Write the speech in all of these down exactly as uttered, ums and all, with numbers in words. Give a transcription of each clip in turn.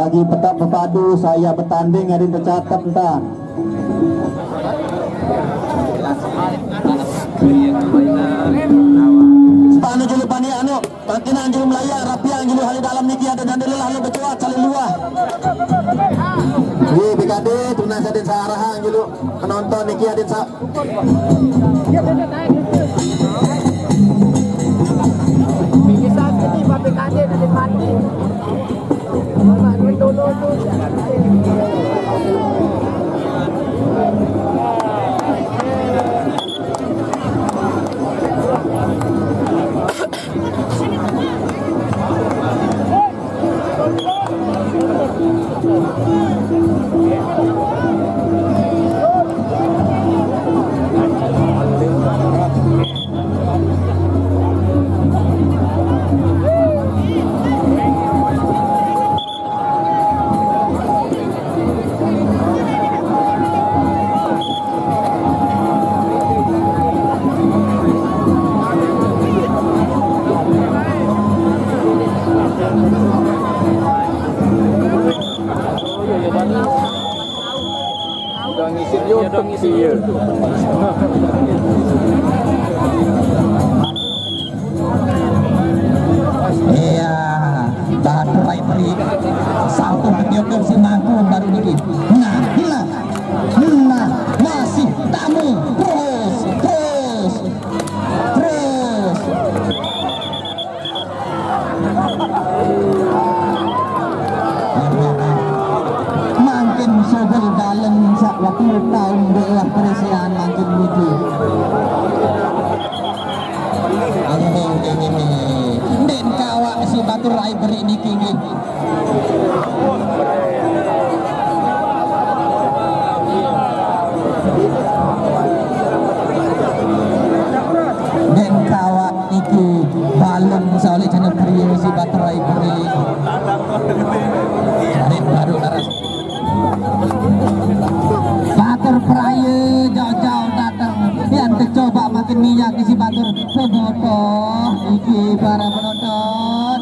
Di petap pepadu saya bertanding ada tercatat entah. Stanu julu pani anu, makin julu melayang, rapiang julu hali dalam niki ada dan lelah lu becuat saling luah. Wi B K D tunas ada sarahang julu penonton niki ada sa Udah ngisi YouTube sih. Iya, tak terakhir beri satu penyokong si Mangku baru dikit. Nah, nah, nah, masih tamu terus, terus, terus. Mangkin sobel dalem sak waktu taun belah peresian mangkin niki. Nggih, nggih, nggih, nggih. Den kawak si batur rai beri niki nggih. Den kawak niki balon saoleh channel kriya si batur rai beri. Jarit baru laras. Batur peraya jauh-jauh datang. Yang tercoba makin minyak isi batur. Pebotoh iki para penonton.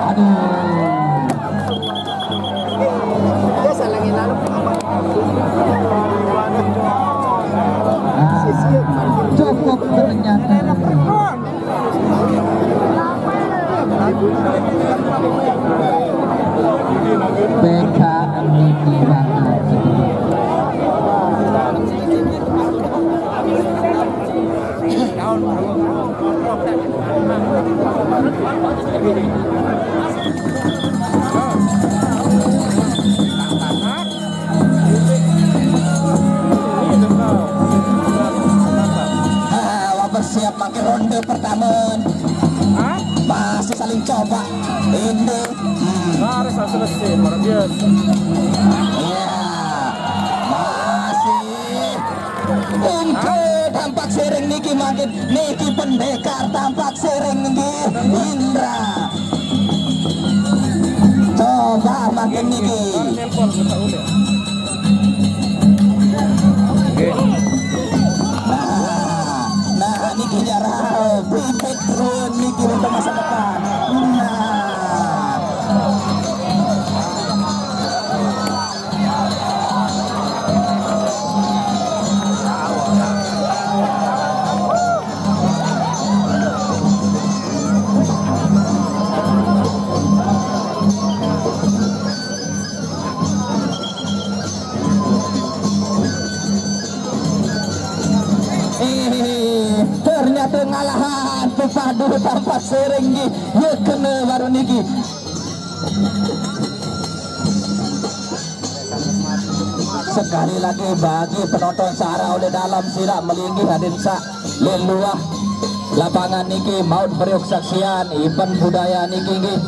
Aduh. Nah, cukup ternyata. P K M ini banget. Ah, wah, bersiap pakai ronde pertama. Hah? Masih saling coba. Ini. Hmm. Harus selesai, luar biasa. Iya. Masih. Ungke tampak sering niki makin niki pendekar tampak sering niki Indra. Coba makin niki. Nah, nah niki jarang bibit ruwet niki untuk masa depan. Nah. Eh, ternyata ngalahan pepadu tanpa sering nggih. Ya kena baru niki. Sekali lagi bagi penonton sara oleh dalam sira melinggih hadin sak leluah lapangan niki maut beriuk saksian event budaya niki nggih.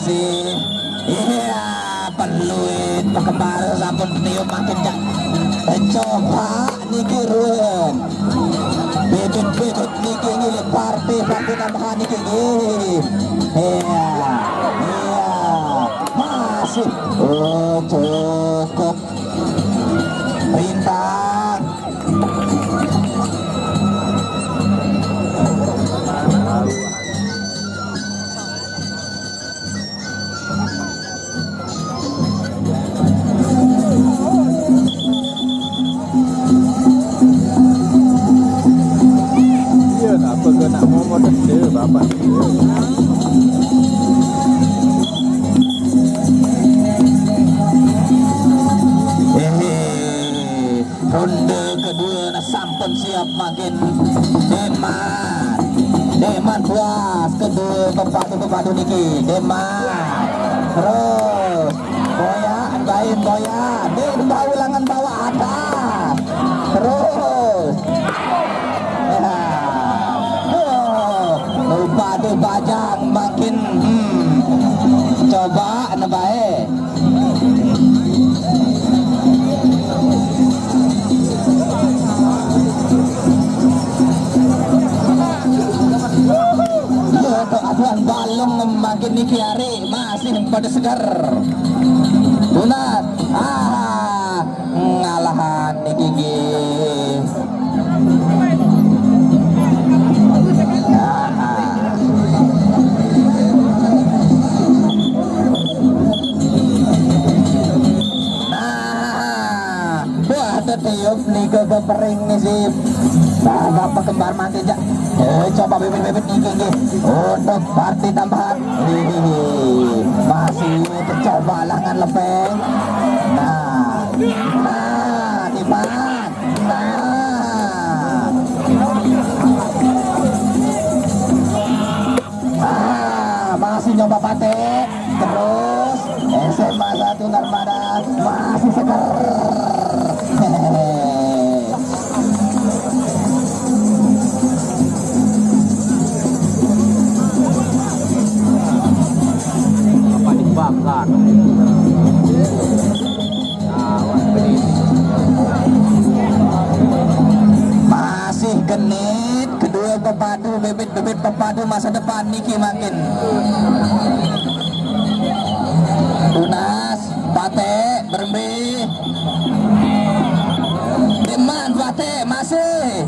Iya, peluit pekembar sampun niup mangkin, cak. Coba niki ruwet. Bibit-bibit niki ngilik parti, parti tambahan niki nggih. Iya. Iya. Masih. Oh, cukup. Rintang. Iya, apa ke nak mau model dia, bapak dia. Hehe. Ronde kedua nah sampun siap mangkin. Deman. Deman puas kedua pepadu-pepadu niki. Deman. Terus. Boyan, bain boyan. Niki bau langan bawa atas. Terus. Ya. Tuh. Pepadu bajang mangkin. Hmm. Coba nebae. Aduan balung mangkin niki ari masih pada segar. Tunas. Ah, ngalahan niki nggih. Nah, wah, tetiup nika ke pering nih sih. Nah, bapak kembar mati, cak. Eh, coba bibit-bibit niki nggih. Untuk parti tambahan. Wih, masih tercoba lah ngan lepeng. Nah, nah, timan. Nah. Ah, masih nyoba pate. Terus S M A satu Narmada masih seger. Hehehe. Apa dibakar? Awas, benih. Masih genit kedua pepadu, bibit-bibit pepadu masa depan niki mangkin. Tunas, pate, berembe. Deman, pate, masih.